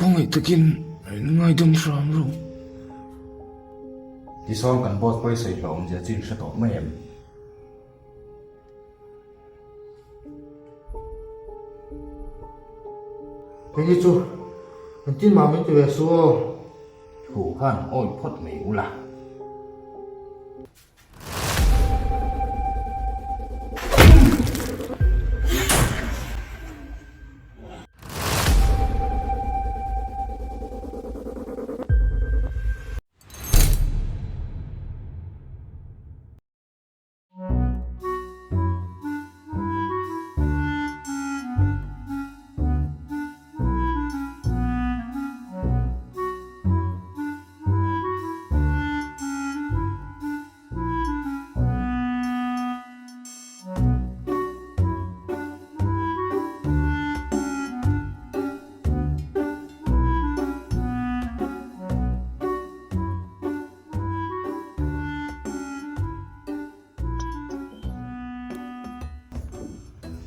Khawngaih takin in ngaidam hram rawh. Tisawn kan boss pawi sawi hlauh awmzia chu in hre tawh mai em? Hei hi chu engtin mah min ti ve suh aw. Thu khan awi phawt mai ula.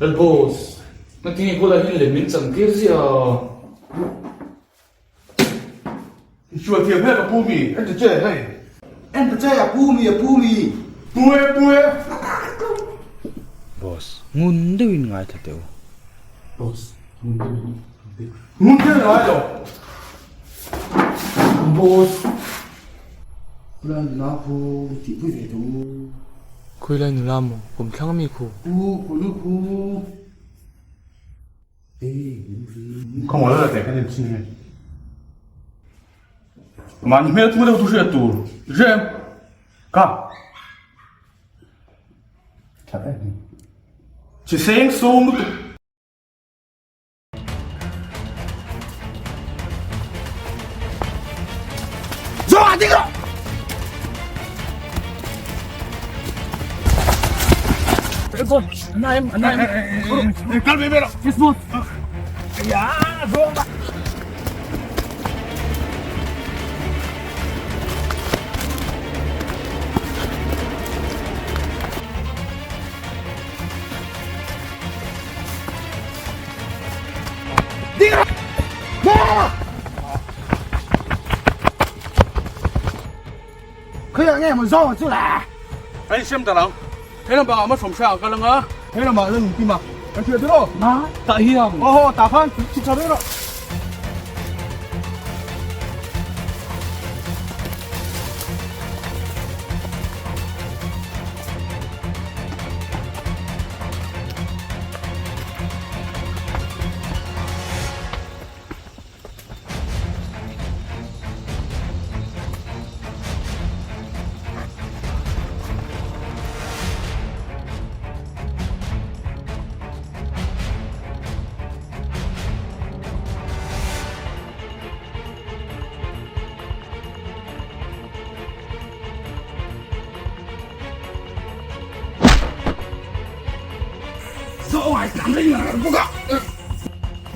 Lal boss, ngatinge kawlai hian lem min chang tir ziah a? I hruai thiam hle ka pu mi, en ta che hei. En ta che a pu mi, a pu mi. Pu e, pu e. Boss, ngun deuhin ngaithla teh u. Boss, ngun deuhin ngun deuhin ngai lo. Boss, Khulai nula khu tih pui ve teh u. Khulai nula maw? Kum thlang ami khu? Pu, khulu khu. Khawngawlh la teh kan inchhin nge. Mahni hmel thu deuh chu hriat tur i hre em? Ka. Tha em. Chi seng sawm lutuk. Zoa ding rawh! Kal ve ve rawh. Yes boss. Ya, zoa. Ding rawh! Khawiah nge maw zawng chu le? A insiam ta lo. He lam bangah mushroom hrang a kal ang a. He lamah la nung tim a. Kan hriat rawh. Ma, tah hi ang. Aw haw, tah khan chhuk tha vek rawh.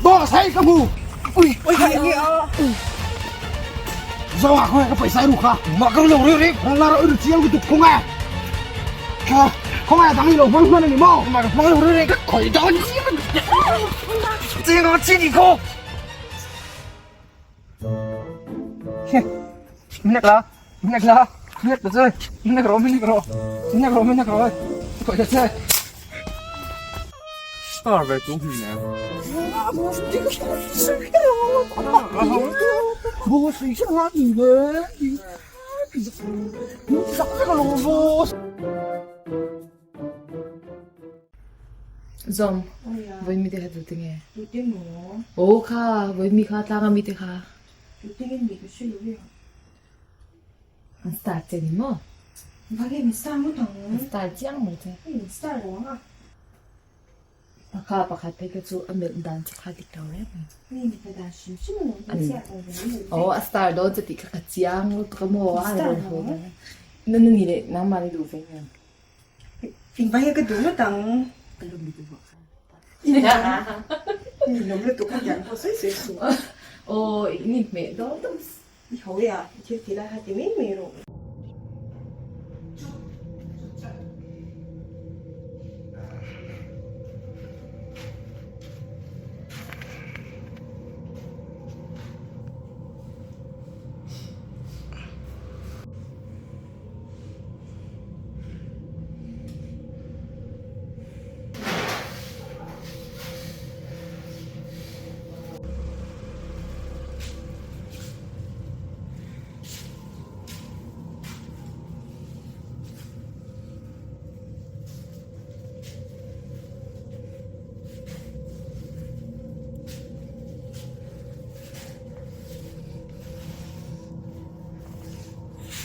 Bo sai ka hmu. Ui, ui khai nge a. Zawa khaw ka paisa ru kha. Ma ka lo ri ri. La ro ru chiang tu khong a. Kha, khong a dang i lo hmang hman ani mo. Ma ka hmang lo ri ri ka khoi don. Chiang chi ni kho. Minak la, minak la, minak ta che, minak ro, minak ro, minak ro, minak ro, khoi ta che. Star ve chung hi ne. Boss, i sa ni le. Sak ka lo boss. Zawm, voi mi te kha tu tinge? Aw kha, voi mi kha tlanga mi te kha. An star che ni maw? An star chiang mai che. Pakha pakhat phei kha chu a melh dan che kha dik lo reng mai. Aw a star dawn che tih kha ka chiang lutuk a maw a rawn haw dan. Na ni leh nangmah ni duh ve em? Engvang hi ka duh ngawt ang. Ninawm lutuk a tiang pawh sawi sawi suh. Aw, i ni hmeh dawn deuh. I ho e a, i thil ti lai kha ti mai mai rawh.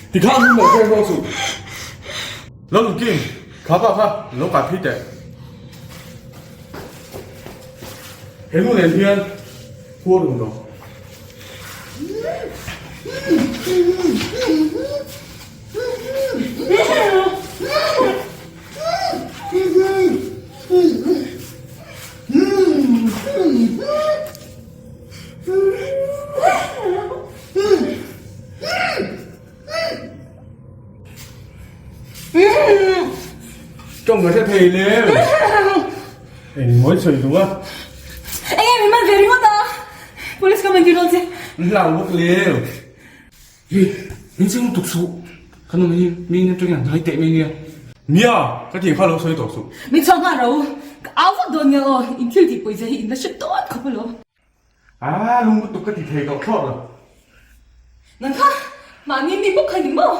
Tikhan hun lo pek rawh chu. Lo lut king, kha pa kha lo kai phei teh. He nu nen hian huar run rawh. Tawng ka hre thei lem. Eng mawi sawi duh a. Enge min man ve ringawt a. Police ka man tir dawn che. Min hlau bawk lem. Hi, min ching lutuk suh. Kan awm hi mi in atangin an hnai teh mai nia. Nia, ka tih kha lo sawi tawh suh. Min chhuak nghal ro. Ka au vak dawn nia aw. In thil tih pawisa hi in la hre dawn khawp alawm. A lung lutuk ka ti thei tawh thlawt lo. Nang kha mahni mi bawk kha ni maw?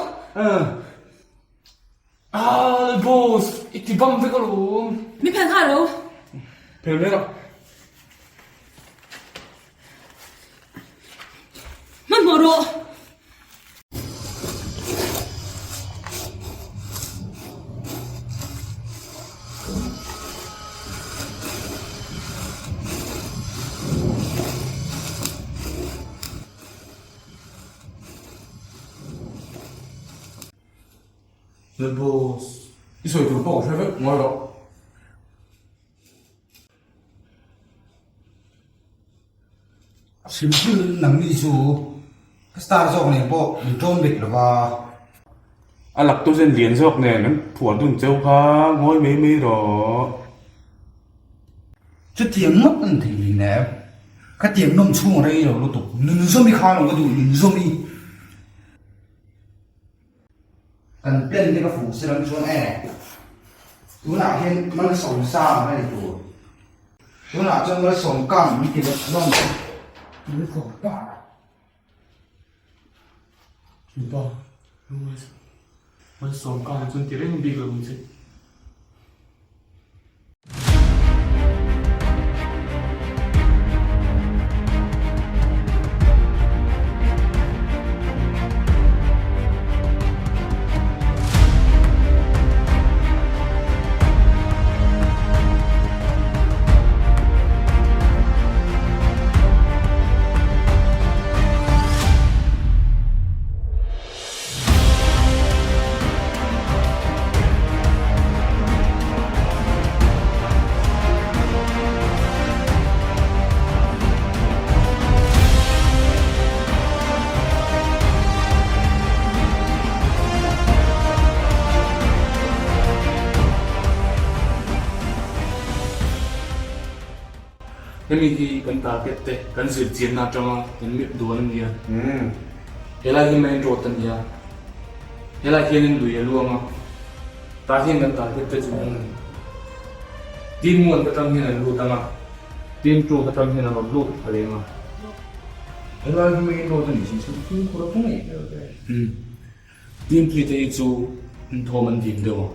Ah boss, i ti bam vek alawm. Mi phel nghal ro. Phel mai rawh. Hmanhmawh rawh. Boss, i sawi tur pawh ka hre vek ngawi rawh. Hrim hrim nang ni chu ka star zawk nen pawh min tlawm bet lova. A lactogen lian zawk nen an phuah dun cheu kha ngawi mai mai rawh. Chutiang ngawt an thei hlei nem. Khatiang nawm chhung a rei lo lutuk. Nunzawmi kha lo ka duh nunzawmi. Kan plan te ka fuh si ram chuan e tunah hian malsawm sang a ni tur tunah chuan malsawm kang min ti leh hlawm malsawm kang Mipa malsawm kang chuan ti reng bik lo ang che. Hemi hi kan target te kan zir chianna atanga kan map duan a ni a. Helai hi main road a ni a. Helai hianin lui a luang a. Tah hian kan target te chu an ni. Team one atang hian an lut ang a, team two atang hian an rawn lut a leng a. Helai hi main road a ni si chu fimkhur a pawh ngei hmel ve. Team 3 te hi chu an thawm an dim deuh a,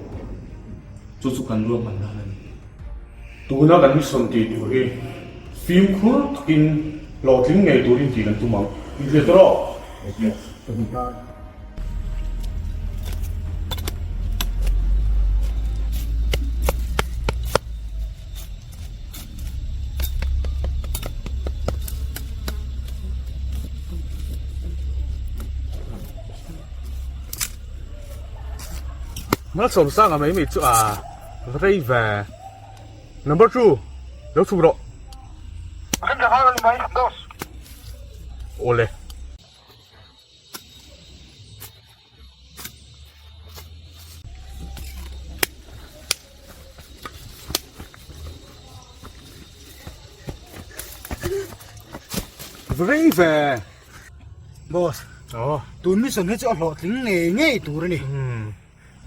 chu chu kan ruahman dan a ni. Tuna kan mission tih tur hi fimkhur takin hlawhtling ngei turin tih kan tum ang. Inhliah tawh rawh. Malsawmsanga mai mai chu a rei ve. Number 2. Lo chhuk rawh. Awle. Rei ve. Boss. Oh. Tun mission hi chu a hlawhtling ngei ngei tur a ni.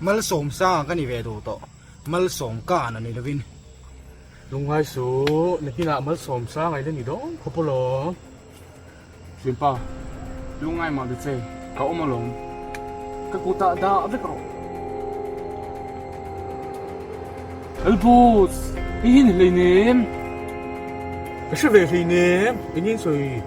Malsawm sang ka ni ve duh tawh. Malsawm kan a ni lovin. Lungngai suh, nakinah malsawm sang a ila ni dawn khawp alawm. Hlimpa, lungngai mah ta che, ka awm alawm. Ka kutah dah vek rawh. Elboss, hei hi ni hleinem. Ka hre ve hleinem, eng nge in sawi?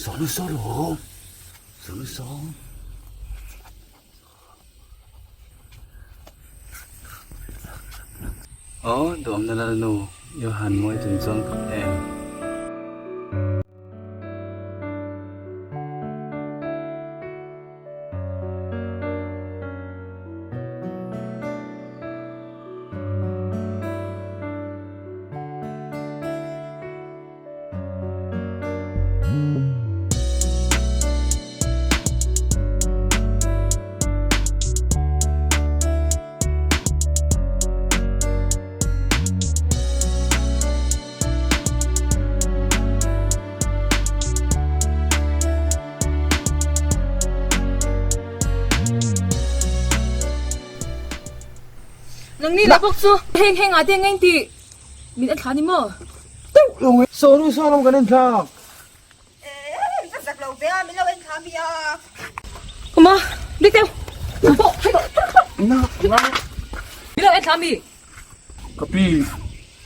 Saw saw rawh saw saw. Aw duamna lalnu Johan mawi chung chuang tak em. Nangni leh bawk chu heng heng ah te eng tih min en thla ni maw? Deuh lo nge. Sawnu sawn kan en thlak. Ka zak lo ve a, min lo en thla mi a. Uma, dik deuh. Pawh, na, na. Min lo en thla mi. Ka pi,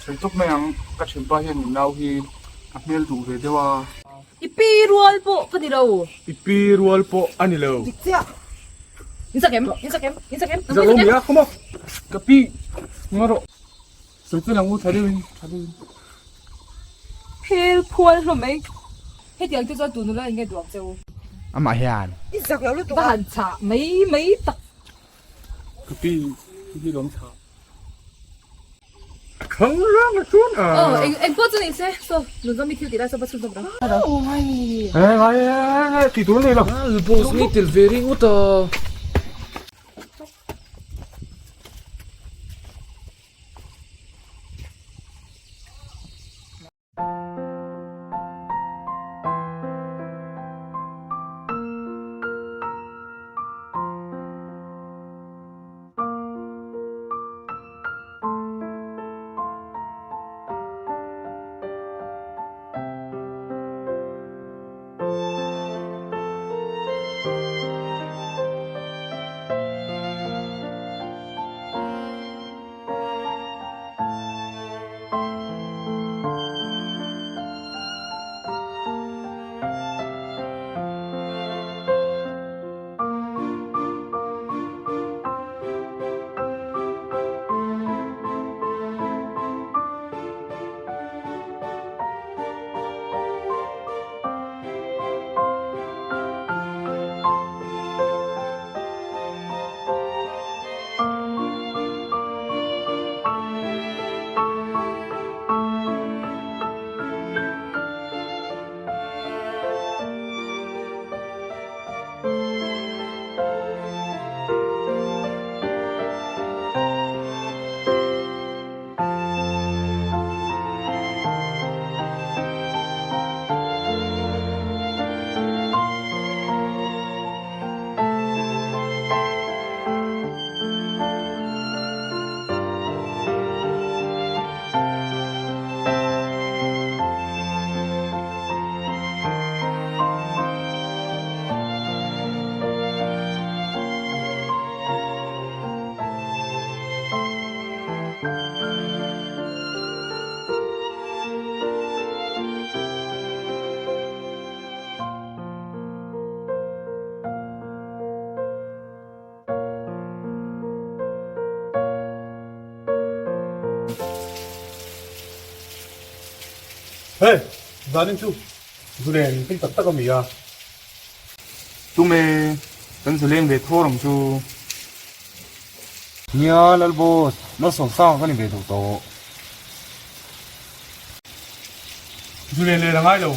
sawi tawp mai ang, ka thianpa hian min nau hi a hmel duh ve deuh a. I pi rual pawh ka ni lo. I pi rual pawh a ni lo. Dik chiah. In sak em? In sak em? In sak em? Zak lo mi a, come on. Ka pi, ngaw rawh. Sawi chu lang u, tha deuhin, tha deuhin. Phel phual hlawm mai. Hetiang te chuan tu nula in nge duak che u? Amah hian. I zak lo lutuk a. Va han chah mai mai tak. Ka pi, hi hi lawm chah. A khang rang a chuan a. Aw, eng eng pawh chu ni se, saw, nunzawm i thil tih lai saw va chhunzawm rang. Ngai ngai ngai tih tur a nei lo. Boss nge tel ve ringawt a. Hey, zanin chu zu len tum tak tak a mi a. Tum e, kan zu leng ve thawr ang chu. Nia Lal Boss, Malsawmsanga ka ni ve duh tawh. Zu len len a ngai lo,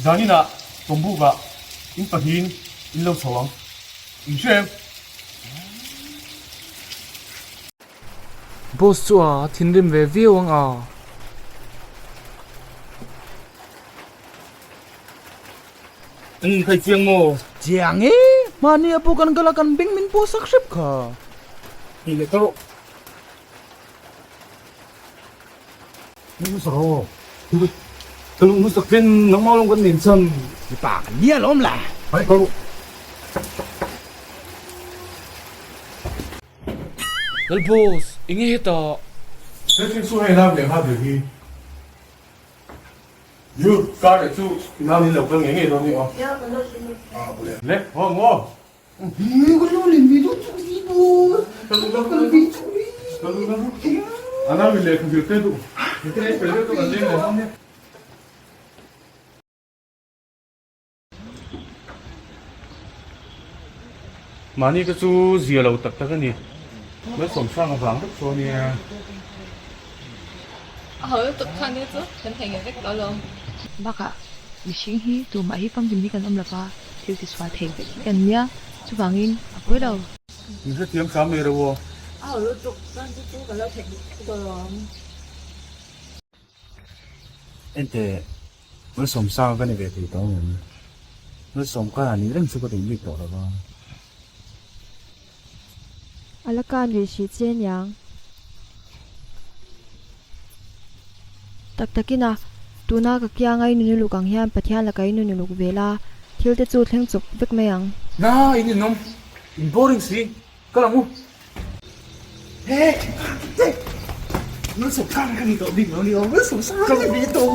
zaninah Tawmbukah in pahnihin in lo chho ang. In hre em? Boss chu a thinrim ve viau ang a. An khai chiang maw? Chiang e! Mahni a pawh kan kal a kan beng min pawh sak hrep kha. Ni leh ta rawh. Ka lung hmasak ten nangmah lawng kan nen chan. Mipa kan nia lawm la. Hai ka rawh. Lal boss, enge hetah? He thil chu hei nau lehkha ber hi. Yu, car leh chu i nau in lo kal ngei ngei dawn ni aw. Le, haw ang aw. A nau in lehkha zir te duh. Mahni te chu zia lo tak tak a ni. Malsawmsang avang vek chu a nia. A ho lutuk khan hi chu kan thei ngei vek tawh lo. Bakah mihring hi tumah hi famkim hi kan awm lova, thil ti sual thei vek hi kan nia, chuvangin a pawi lo. Min hrethiam hram mai reuh aw. A ho lutuk chuan chu chu ka lo theih vek tawh lo ang. Enteh, Malsawmsanga ka ni ve thei tawh ang em? Malsawm ka nih reng chu ka duh bik tawh lo va. A la kan rih hrih che aniang. Tak takin a, tuna ka kianga i nunuluk ang hian Pathian laka i nunuluk ve la, thil te chu thleng chawp vek mai ang. Na, in inawm, in boring si, kal ang u. He, Malsawmsanga ka ni tawh bik lo ni aw, Malsawmsanga ka ni ve tawh.